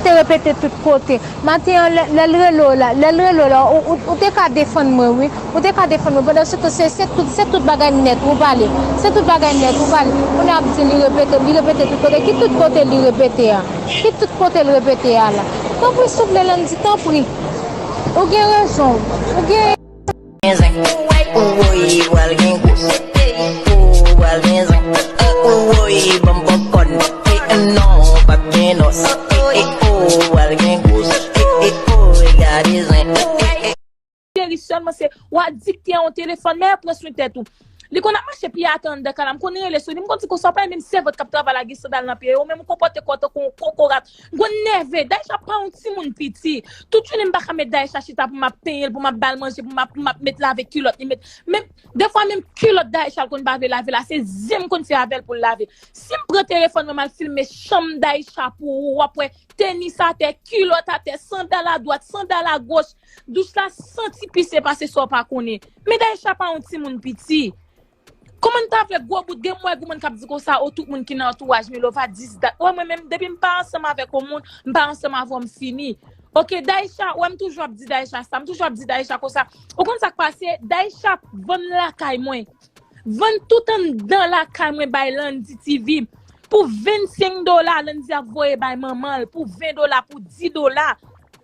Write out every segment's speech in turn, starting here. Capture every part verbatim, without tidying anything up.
te repete tout kote. Maten an, lè, lè l rele w la, lè l rele w la, ou, ou, ou te ka defann mwen, wi. Ou te ka defann mwen. Pandan se tan, se, se tout, se tout bagay nèt ou pale. Se tout bagay nèt ou pale. Kounye a ap di li repete, li repete tout kote. Ki tout kote li repete a? Ki tout kote l repete a la? Tanpri, souple, Landy, tanpri. Ou gen rezon. Ou gen. Gen zen. Ou woy, pral gen gwo. Ou pral gen zen. Ou woy, ban m pòpkòn. Non, p ap gen nòs. Ou pral gen gwo. Ou gade zen. Cheri, sèlman se w a dikte yon telefòn, men pran swen tèt ou. Li konn ap mache pye atè anndan kay la, m konn rele sou li, m konn di konsa, w pa menm sèvant k ap travay la gen sandal nan pye yo, ou menm ou konpòte kò w tankou yon kokorat. M konn nève, Daïcha pa yon timoun piti. Tout jounen m pa ka met Daïcha chita pou m ap penyen l, pou m ap ba l manje, pou m ap, pou m ap met lave kilòt li, met, men defwa menm kilòt Daïcha l konn pa vle lave la, se zen m konn fè avè l pou l lave. Si m pran telefòn mwen, m al filme chanm Daïcha pou ou, w ap wè tenis atè, kilòt atè, sandal adwat, sandal agoch. Douch la santi pise pase sa w pa konnen. Men Daïcha pa yon timoun piti. Kòman n ta vle gwo bout, gen mwen goumen k ap di konsa, o, tout moun ki nan antouraj Milova dis dat. Wè, mwen menm, depi m pa ansanm avèk yon moun, m pa ansanm avè w, m fini. Oke, Daïcha, wè, m toujou ap di Daïcha sa, m toujou ap di Daïcha konsa. Ou konn sa k pase? Daïcha vann lakay mwen. Vann tout anndan lakay mwen bay Landy T V. Pou vennsenk dola, Landy ap voye bay manman l. Pou ven dola, pou dis dola.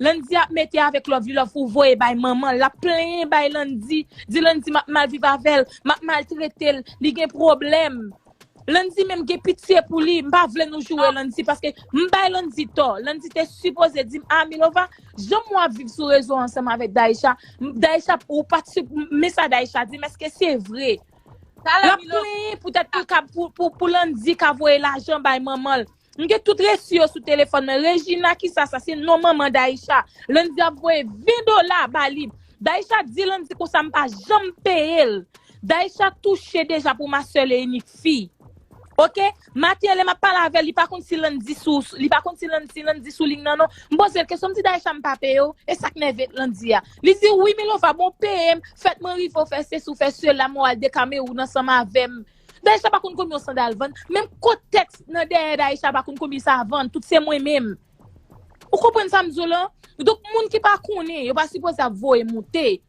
Landy ap mete avèk love li, love pou voye bay manman l. L ap plenyen bay Landy. Di Landy m ap mal viv avè l, m ap maltrete l, li gen pwoblèm. Landy menm gen pitye pou li. M pa vle nou joure Landy paske m bay Landy tò. Landy te sipoze di m, "A, Milova, jan w ap viv sou rezo ansanm avèk Daïcha, m, Daïcha, ou pa t si, men sa Daïcha di m, èske se vre?" L ap plenyen poutèt pou, pou, pou, pou Landy ka voye lajan bay manman l. M gen tout resi yo sou telefòn mwen. Regina, kisa sa? Se non manman Daïcha. Landy ap voye ven dola ba li. Daïcha di Landy konsa, m pa janm peye l. Daïcha touche deja pou ma seule et unique fille. Oke? Maten an, lè m ap pale avè l, li pa konn si Landy sou, li pa konn si Landy, si Landy sou liy nan non. M poze l kesyon, m di, "Daïcha, m pa peye w? E sa k nève Landy a?" Li di, "Wi, Milova, bon, peye m, fèt mwen rive w fè sesi, w fè sela, mwen w al dekamewoun ansanm avè m." Daïcha pa konn konbyen yon sandal vann. Menm kotèks nan dèyè Daïcha pa konn konbyen sa vann. Tout se mwen menm. Ou konprann sa m di w lan? Donk, moun ki pa konnen, yo pa sipoze ap voye moute.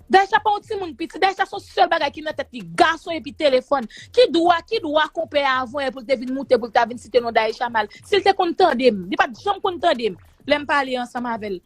Daïcha pa yon timoun piti. Daïcha se yon sèl bagay ki nan tèt li, gason epi telefòn. Ki dwa, ki dwa konpè a voye pou l te vin moute, pou l ta vin site non Daïcha mal? Si l te konn tande m, li pa t janm konn tande m lè m pale ansanm avè l.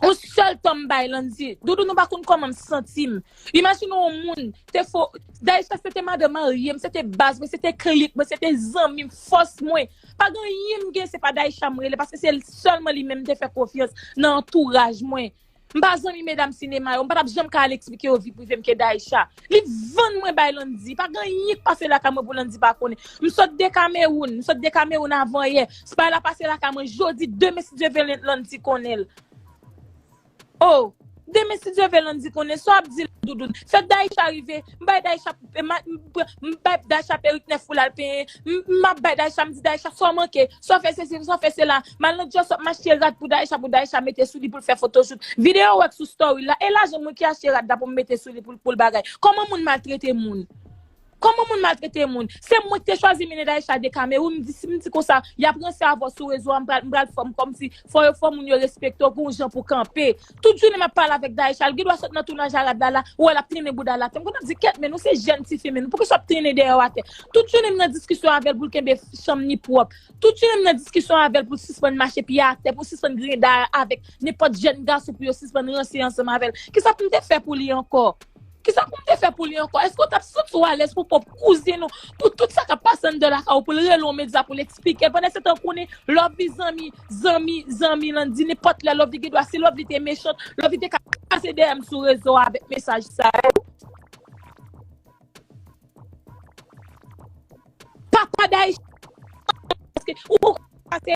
Yon sèl tan m bay Landy. Doudou, nou pa konn kòman m santi m. Imajine yon moun te fo, Daïcha se te madan marye m, se te baz mwen, se te klik mwen, se te zanmi m, fòs mwen. Pa gen anyen m gen, se pa Daïcha m rele, paske se sèlman li menm m te fè konfyans nan antouraj mwen. M pa zanmi medam sinema yo, m pa t ap janm ka al eksplike yo vi prive m ke Daïcha. Li vann mwen bay Landy. Pa gen anyen k pase lakay mwen pou Landy pa konnen. M sot de Kamewoun, m sot de Kamewoun avan yè. Bagay la pase lakay mwen jodi, demen si Dye vle Landy konnen l. Oh, demen si Dye vle Landy konnen sa w ap di la, Doudoun. Fèt Daïcha rive, m bay Daïcha, m, m, m bay Daïcha perik nèf pou l al penyen. M, m ap bay Daïcha, m di Daïcha, sa w manke, sa w fè sesi, sa w fè sela. M al nan Just Shop, m achte rad pou Daïcha, pou Daïcha mete sou li, pou l fè photoshoot. Videyo w wè k sou story la, e lajan mwen ki achte rad la pou m mete sou li, pou, pou l bagay. Kòman moun maltrete moun? Kòman moun maltrete moun? Se mwen ki te chwazi mennen Daïcha de Kamewoun. M di, si m di konsa, y ap ranse avè w sou rezo a, m pral, m pral fè m kòmsi fò yo, fò moun yo respekte w, gen yon jan pou kanpe. Tout jounen m ap pale avèk Daïcha, l gen dwa sot nan tounaj a rad la la, ou wè l ap trennen bouda l atè. M konn ap di, "Kèt, men nou se jèn tifi, men nou, poukisa w ap trennen dèyè w atè?" Tout jounen m nan diskisyon avè l pou l kenbe chanm ni pwòp. Tout jounen m nan diskisyon avè l pou l sispann mache pye atè, pou l sispann griyen da avèk nenpòt jèn gason, pou yo sispann ranse ansanm avè l. Kisa pou m te fè pou li ankò? Kisa pou m te fè pou li ankò? Èske w t ap santi w alèz pou pwòp kouzen ou, pou tout sa k ap pase anndan lakay ou, pou l rele w medya, pou l eksplike l? Pandan se tan, ou konnen Lovely zanmi, zanmi, zanmi Landy, nenpòt lè Lovely gen dwa, si Lovely te mechant, Lovely te ka pase dèyè m sou rezo a avèk mesaj sa yo. Papa Daïcha, paske ou poko pase,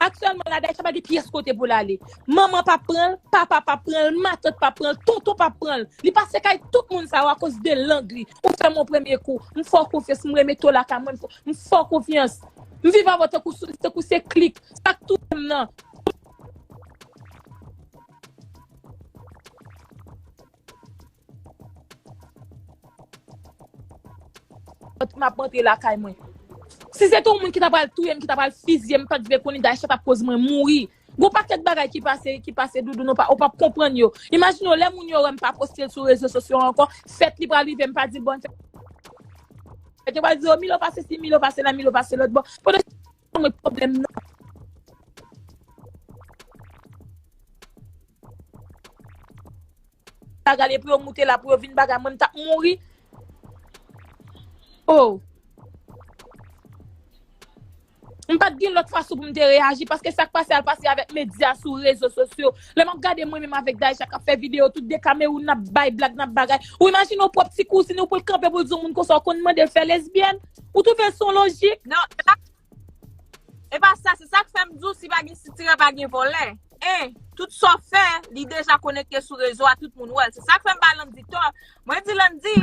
aktyèlman la, Daïcha pa gen pyès kote pou l ale. Manman p ap pran l, papa p ap pran l, matant p ap pran l, tonton p ap pran l. Li pase kay tout moun sa yo akoz de lang li. Ou fè m yon premye kou, m fè w konfyans, m remete w lakay mwen, m fè, m fè w konfyans. M viv avè w tankou, tankou se klik, sa k touye m nan. M ap rantre lakay mwen. Si se te yon moun ki ta pral touye m, ki ta pral fiziye m, m pa t vle konnen Daïcha t ap koz mwen mouri. Gon pakèt bagay ki pase, ki pase Doudou, nou pa, ou p ap konprann yo. Imajine w, lè moun yo wè m pa poste l sou rezo sosyo ankò, fèt li pral rive, m pa di l bòn fèt. Yo pral di, "Oh, Milo pase si, Milo pase la, Milo pase lòt bò." Pandan mwen pwoblèm nan. Bagay pou yo moute la, pou yo vin bagay, mwen m t ap mouri. Oh. M pa t gen lòt fason pou m te reyaji, paske sa k pase a l pase avèk medya sou rezo sosyo. Lè m ap gade mwen menm avèk Daïcha k ap fè videyo, tout de Kamewoun n ap bay blag, n ap bagay. Ou imajine w pwòp ti kouzin ou pou l kanpe pou l di yon moun konsa, ou konn mande l fè lesbyèn? Ou twouve l se yon lojik? Non, e pa, e pa sa, se sa k fè m di w, si pa gen sitirè, pa gen vòlè. E, tout sa w fè, li deja konekte sou rezo a, tout moun wè l. Se sa k fè m ba Landy tò. Mwen di Landy,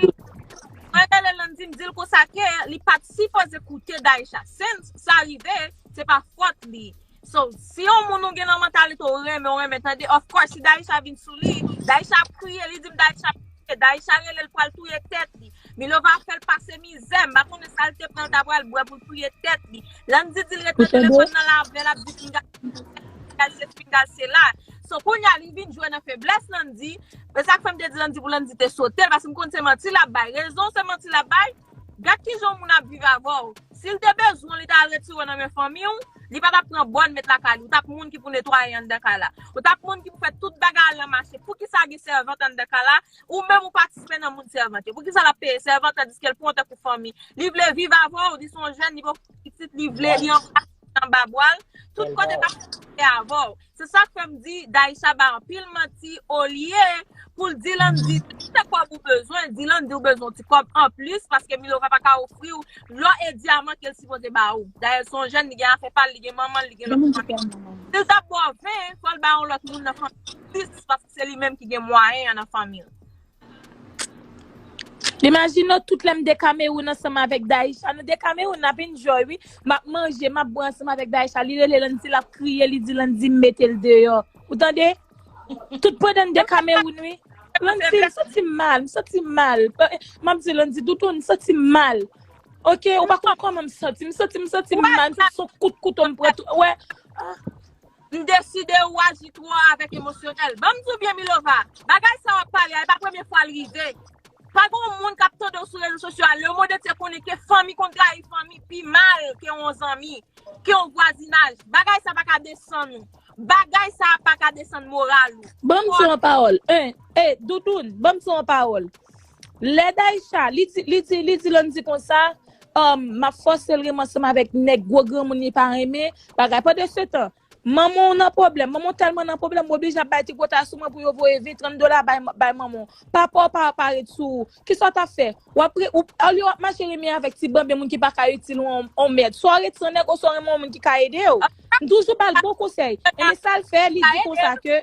mwen rele Landy, m di l konsa ke li pa t sipoze koute Daïcha. Since sa rive, se pa fòt li. So, si yon moun ou gen nan mantalite ou renmen, ou renmen tande, of course, si Daïcha vin sou li, Daïcha ap kriye, li di m Daïcha ap kriye, Daïcha rele l pral touye tèt li. Milova fè l pase mizè, m pa konnen sa l te pran, l ta pral bwè pou l touye tèt li. Landy di l ret nan telefòn nan, l avè l, ap di pinga se pinga se la. So, kounye a, li vin jwe nan feblès Landy. E sa k fè m te di Landy pou Landy te sote l, paske m konn se manti l ap bay. Rezon se manti l ap bay. Gad kijan yon moun ap viv avè w. Si l te bezwen w, li ta al retire w nan men fanmi w, li pa t ap pran bòn met lakay li. Ou t ap moun ki pou netwaye anndan kay la. Ou t ap moun ki pou fè tout bagay lan mache. Poukisa gen sèvant anndan kay la? Ou menm ou patisipe nan moun sèvant yo. Poukisa l ap peye sèvant tandiske l pran w tankou fanmi? Li vle viv avè w, li se yon jèn, li poko pitit, li vle, li anba, anba bwa l. Tout kote l ap patisipe avè w. Se sa k fè m di, Daïcha bay anpil manti, olye pou l di Landy, se kòb ou bezwen, di Landy ou bezwen yon ti kòb anplis, paske Milova pa ka ofri w lò e dyaman ke l sipoze ba ou. Dayè, se yon jèn, li gen afè pa l, li gen manman l, li gen lòt fanmi. Si l t ap ba w ven, fò l bay yon lòt moun nan fanmi plis, paske se li menm ki gen mwayen an nan fanmi l. Imajine w, tout lè m de Kamewoun ansanm avèk Daïcha. Nou de Kamewoun, n ap enjoy, wi. M ap manje, m ap bwè ansanm avèk Daïcha. Li rele Landy, l ap kriye, li di Landy m mete l deyò. Ou tande? Tout pandan n de Kamewoun, wi. Landy, m santi m mal, m santi m mal. M ap di Landy, Doudou, m santi m mal. Oke, ou pa konn kòman m santi. M santi, m santi m mal. M santi se yon kout kouto m pran tou. Wè. Ah. M deside ou aji twò avèk emosyonèl. Ban m di w byen, Milova, bagay sa w ap pale a, e pa premye fwa l rive. Pa gen yon moun k ap tande w sou rezo sosyo a, lemonn antye konnen ke fanmi konn trayi fanmi pi mal ke yon zanmi, ke yon vwazinaj. Bagay sa pa ka desann ou. Bagay sa pa ka desann moral ou. Ban m di w yon pawòl. En, e, Doudoun, ban m di w yon pawòl. Lè Daïcha, li di, li di, li di Landy konsa, um, m ap fòse l renmen ansanm avèk nèg gwo granmoun li pa renmen, bagay. Pandan se tan, manman w nan pwoblèm. Manman w tèlman nan pwoblèm, w oblije ap bay ti kwota sou mwen pou yo voye ven, trant dola bay, bay manman w. Papa w pa, pa ret sou ou. Kisa w t ap fè? W ap re-, ou, olye w ap mache renmen avèk ti banben moun ki pa ka itil ou on, on mèd. Swa w ret san nèg, oswa w renmen yon moun ki ka ede w. M toujou ba l bon konsèy. Enben sa l fè, li di konsa ke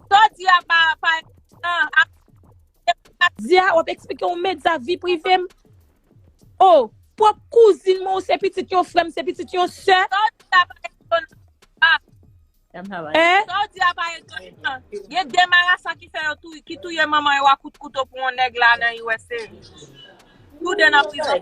Sa w di a pa, pa, ah, ah. Di a, w ap eksplike yon medya vi prive m. Oh, pwòp kouzin mwen, ou se pitit yon frè m, se pitit yon sè. Sa w di a pa etonan. Ah. Hein? Sa w di a pa etonan. Gen de marasan ki fè yo tou, ki touye manman yo a kout kouto pou yon nèg la nan U S A. Toude nan prizon.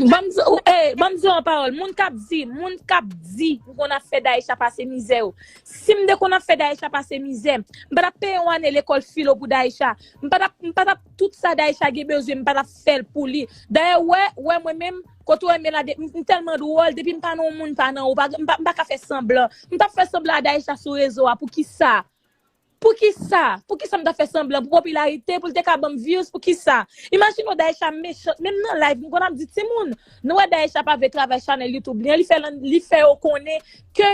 Ban m di, eh, ban m di yon pawòl. Moun k ap di, moun k ap di, m konn ap fè Daïcha pase mizè yo. Si m te konn ap fè Daïcha pase mizè, m pa t ap peye yon ane lekòl filo pou Daïcha. M pa t ap, m pa t ap, tout sa Daïcha gen bezwen, m pa t ap fè l pou li. Dayè, wè, wè mwen menm, kote w wè m ye la, de-, m, m tèlman dwòl, depi m pa nan yon moun, m pa nan ou, pa, m pa, m pa ka fè sanblan. M t ap fè sanblan a Daïcha sou rezo a, poukisa? Poukisa? Poukisa m ta fè sanblan? Pou popilarite? Pou l te ka ban m views? Poukisa? Imajine w Daïcha mechant. Menm nan live, m konn ap di timoun, nou wè Daïcha pa vle travay chanèl YouTube li an, li fè lan-, li fè yo konnen ke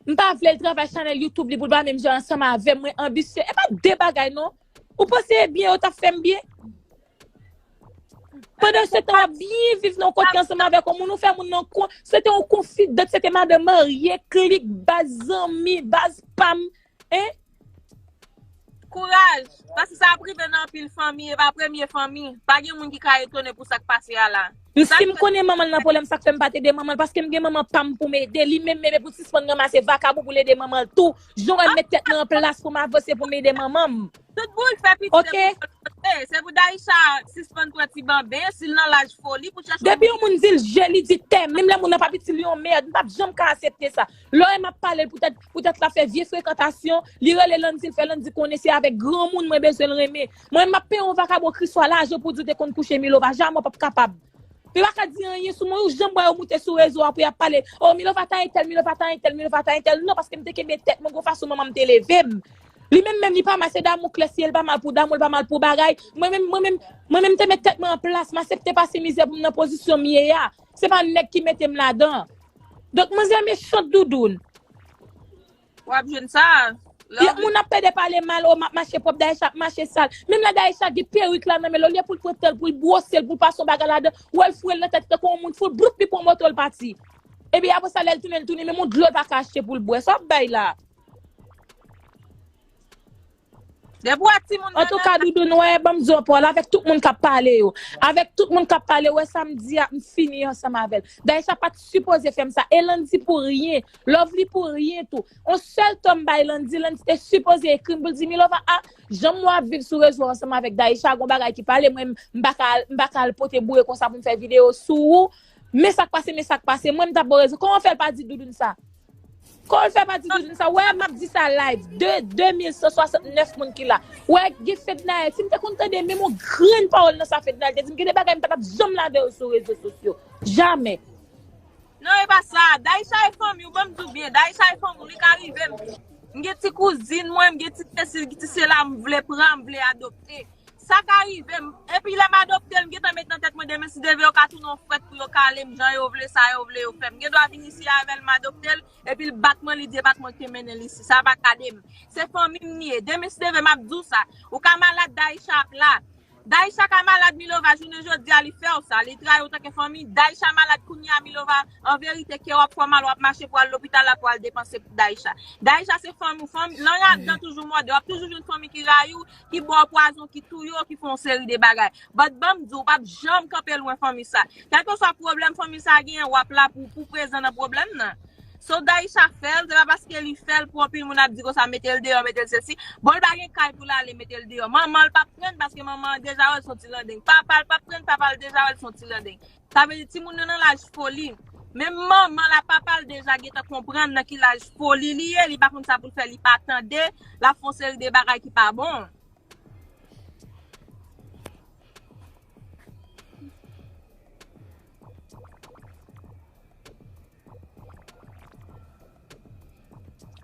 m pa vle l travay chanèl YouTube li pou l pa menm jan ansanm avè m, mwen anbisye. E pa de bagay non. Ou panse e byen yo t ap fè m byen? Pandan se tan, w ap byen viv nan yon kote ansanm avèk yon moun, ou fè moun nan kon, se te yon konfidan, se te madanm marye, klik, baz zanmi, baz pa m, en? Kouraj, paske sa ap rive nan anpil fanmi, e pa premye fanmi. Pa gen moun ki ka etone pou sa k pase a la. M, si m konnen manman l nan pwoblèm, sa k fè m pa t ede manman l, paske m gen manman pa m pou m ede. Li menm, menm pou l sispann ranmase vakabon pou l ede manman l tou. Jan w wè m met tèt mwen an plas pou m avanse pou m ede manman m. Tout boul fè pitit epi l pote. Se pou Daïcha sispann pran ti banben, si l nan laj foli, pou l chache yon Depi yon moun di l je, li di tè. Menm lè moun nan p ap itil yon mèd, m p ap janm ka aksepte sa. Lè w wè m ap pale l poutèt, poutèt l ap fè vye frekantasyon, li rele Landy, l fè Landy konnen se avèk granmoun mwen bezwen l renmen. Mwen, m ap peye yon vakabon Kriswa lajan pou di w te konn kouche Milova, jamè w p ap kapab. Yo pa ka di anyen sou mwen, ou janm wè yo moute sou rezo a pou y ap pale. Oh, Milova ta entèl, Milova ta entèl, Milova ta entèl. Non, paske m te kenbe tèt mwen, gon fason manman m te leve m. Li menm menm, li pa mal, se damou klè, si l pa mal pou damou, l pa mal pou bagay. Mwen menm, mwen menm, mwen menm te met tèt mwen an plas, m aksepte pase mizè pou m nan pozisyon m ye a. Se pa nèg ki mete m ladan. Donk, manzè mechant doudoun. W ap jwenn sa. Lè moun ap pede pale mal, o, m ap mache pwòp, Daïcha ap mache sal. Menm lè Daïcha gen perik la nan men l, olye pou l pran tan l, pou l bwose l, pou l pase yon bagay ladan, ou wè l foure l nan tèt tankou yon moun fou, bloup, li pran moto l pati. Epi apre sa, lè l tounen, l tounen, menm yon dlo l pa ka achte pou l bwè. Sa w ap bay la? Depi w wè timoun nan Antouka, Doudoun, wè, ban m di w, Paul, avèk tout moun k ap pale yo, avèk tout moun k ap pale, wè sa m di a, m fini ansanm avè l. Daïcha pa t sipoze fè m sa. E Landy pou ryen. Lovely pou ryen tou. On sèl tan m bay Landy, Landy te sipoze ekri m pou l di, Milova, a, jan m wè w ap viv sou rezo ansanm avèk Daïcha, gon bagay ki pale, mwen, m pa ka al, m pa ka al pote boure konsa pou m fè videyo sou ou. Men sa k pase, men sa k pase, mwen, m t ap ba w rezon. Kòman w fè l pa di Doudoun sa? Kòman w fè pa di Doudoun sa? Wè, m ap di sa live. De, de mil san swasantnèf moun ki la. Wè, gen Fednaelle. Si m te konn tande menm yon grenn pawòl nan sa Fednaelle te di m, gen de bagay m pa t ap janm lave yo sou rezo sosyo. Jamè. Non, e pa sa. Daïcha e fanmi w, ban m di w byen. Daïcha e fanmi w, li ka rive m. M gen ti kouzin mwen, m gen ti sesi, ti sela, m vle pran, m vle adopte. Sa ka rive m. Epi lè m adopte l, m gentan met nan tèt mwen demen si Dye vle yo ka tounen yon frèt pou yo kale m jan yo vle, sa yo vle yo fè m. M gen dwa vin isi avè l, m adopte l, epi l bat mwen, li di e pa t mwen ki te mennen l isi. Sa pa gade m. Se fanmi m li ye. Demen si Dye vle, m ap di w sa. Ou ka malad, Daïcha ap la. Daïcha ka malad, Milova, jounen jodi a li fè w sa. Li trayi w tanke fanmi. Daïcha malad kounye a, Milova. An verite, kè w ap fè w mal, w ap mache pou al lopital la pou al depanse pou Daïcha. Daïcha se fanmi w, fanmi, lang ladan toujou mòde, w ap toujou jwenn fanmi ki rayi w, ki ba w pwazon, ki touye w, ki fè yon seri de bagay. But ban m di w, w p ap janm kanpe lwen fanmi sa. Kèlkeswa pwoblèm fanmi sa genyen, w ap la pou, pou prezan nan pwoblèm nan. So Daïcha fè l, se pa paske li fè l pou anpil moun ap di konsa, mete l deyò, mete l sesi. Bon, l pa gen kay pou l ale, mete l deyò. Manman l p ap pran l paske manman l deja wè l se yon ti landeng. Papa l p ap pran l, papa l deja wè l se yon ti landeng. Sa vle di timoun nan nan laj foli. Menm manman l ak papa l deja gentan konprann nan ki laj foli li ye, li pa konn sa pou l fè, li pa tande, l ap fè yon seri de bagay ki pa bon.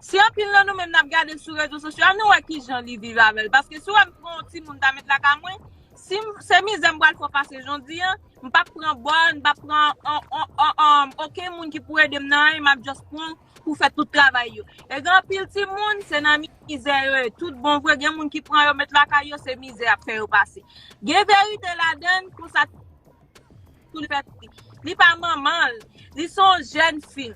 Si anpil nan nou menm n ap gade l sou rezo sosyo a, nou wè kijan li viv avè l. Paske si w wè m pran yon timoun ta met lakay mwen, si m, se mizè m pral fè w pase jodi a, m p ap pran bòn, m p ap pran an, an, an, an, okenn moun ki pou ede m nan anyen, m ap just pran pou fè tout travay yo. E gen anpil timoun, se nan mizè yo ye. Tout bon vre, gen moun ki pran yo met lakay yo, se mizè y ap fè yo pase. Gen verite ladan l, konsa tou li fè li pa manman l, li se yon jèn fi.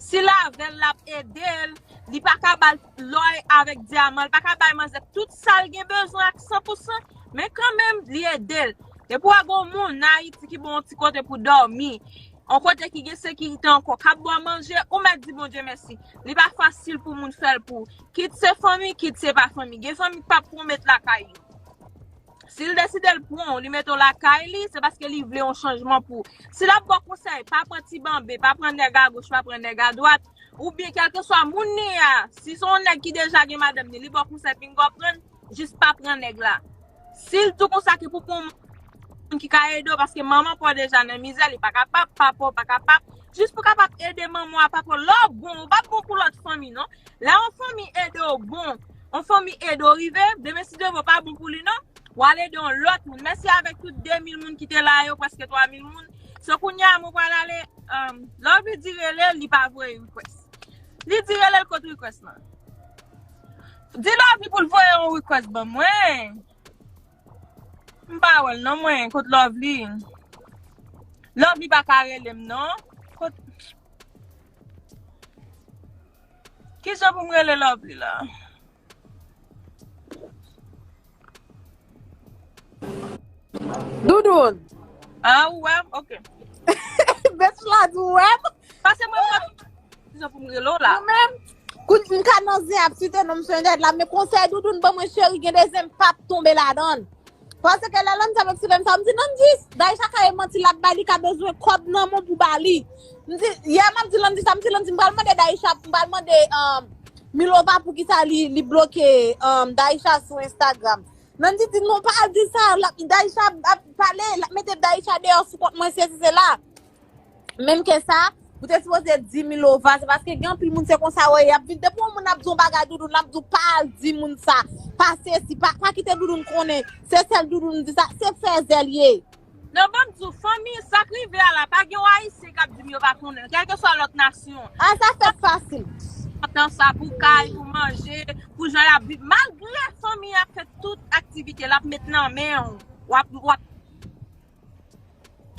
Si l avè l, l ap ede l, li pa ka ba l lò avèk dyaman, li pa ka bay manzè tout sa l gen bezwen ak san pou san, men kanmenm, li ede l. Depi w wè gon moun nan Ayiti ki ba w yon ti kote pou dòmi, yon kote ki gen sekirite ankò, k ap ba w manje, ou mèt di Bondye mèsi. Li pa fasil pou moun fè l pou ou. Kit se fanmi, kit se pa fanmi. Gen fanmi k p ap pwomèt lakay yo. Si l deside l pran w, li mete w lakay li, se paske li vle yon chanjman pou ou. Si l ap ba w konsèy, pa pran ti banben, pa pran nèg agoch, pa pran nèg adwat, oubyen kèlkeswa moun li ye a, si se yon nèg ki deja gen madanm li, li ba w konsèy, pinga w pran l, jis pa pran nèg la. Si l di w konsa ke pou pran yon moun ki ka ede w, paske manman pa w deja nan mizè, li pa kapab, papa w pa kapab, jis pou kapab ede manman w ak papa w, lè w bon, ou pa bon pou lòt fanmi non. Lè yon fanmi ede w bon, yon fanmi ede w rive, demen si Dye vle w pa bon pou li non, w al ede yon lòt moun. Mèsi avèk tout de mil moun ki te la yo, prèske twa mil moun. So kounye a mwen pral ale, um, Lovely di rele l, li pa voye request. Li di rele l kot request lan. Di Lovely pou l voye yon request ban mwen. M pa wè l non mwen, kot Lovely. Lovely pa ka rele m non. Kot... Kijan pou m rele Lovely la? Doudoun. Ah, ou wè m? Ok. Bèt la di ou wè m. Pase mwen mwen kijan pou m rele w la? Mwen menm, kout m ka nan zen ap site non m sou entènèt la, men konsèy Doudoun ban mwen cheri gen de zen m p ap tonbe ladan l. Paske lè Landy ap eksplike m sa, m di Landy, Daïcha ka ye manti l ap bay, li ka bezwen kòb nan men w pou ba li. M di, yè m ap di Landy sa, m di Landy m pral mande Daïcha, m pral mande um, Milova poukisa li, li bloke um, Daïcha sou Instagram. Landy di non, pa al di sa, l ap, Daïcha ap pale, l ap mete Daïcha deyò sou kont mwen, sesi sela. Menm ke sa, ou te sipoze di Milova, se paske gen anpil moun se konsa yo ye, y ap vin depi yon moun ap di yon bagay Doudoun, l ap di w pa al di moun sa, pa sesi, pa, pa kite Doudoun konnen, se sèl Doudoun di sa, se fèzè l ye. Non, ban m di w, fanmi, sa k rive a la, pa gen yon Ayisyen k ap di m yo pa konnen, kèlkeswa lòt nasyon. A, sa fèt fasil. Kontan sa pou kay, pou manje, pou jan y ap viv. Malgre fanmi a fè tout aktivite l ap met nan men w, w ap, w ap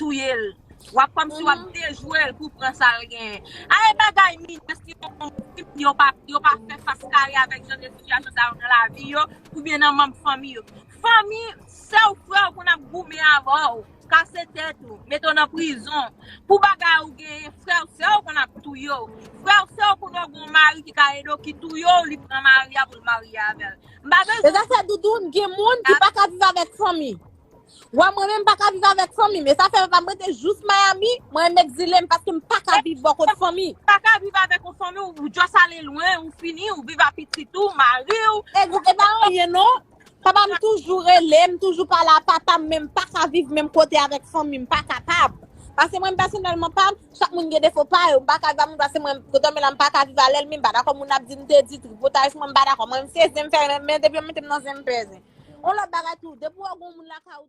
touye l. W ap kòmsi w ap dejwe l pou pran sa l genyen. A e bagay minè, si yon moun yo pa, yo pa fè fas kare avèk jan de sitiyasyon sa yo nan lavi yo, oubyen nan manm fanmi yo. Fanmi, sè w, frè w konn ap goumen avè w, kase tèt ou, mete w nan prizon. Pou bagay ou genyen, frè w, sè w konn ap touye w. Frè w, sè w konn wè gon mari ki ka ede w, ki touye w, li pran mari a pou l marye avè l. M pa bezwen. E zafè Doudoun, gen moun ki pa ka viv avèk fanmi. Wè mwen menm m pa ka viv avèk fanmi m. E sa fè papa m rete jous Miami, mwen m egzile m paske m pa ka viv bò kot fanmi. Pa ka viv avèk yon fanmi, ou just ale lwen, ou fini, ou viv a pitit ou, mari w. E pa anyen non. Papa m toujou rele, m toujou pale a papa m, men m pa ka viv menm kote avèk fanmi m, pa kapab. Paske mwen pèsonèlman pa m, chak moun gen defo pa yo, m pa ka viv a moun paske mwen kote m la m pa ka viv a lèlmi, m pa dakò moun ap di m te di tripotay sou mwen, m pa dakò, mwen m se zen m fè, men depi yo mete m nan zen m pè zen. On lòt bagay tou, depi w wè gon moun lakay ou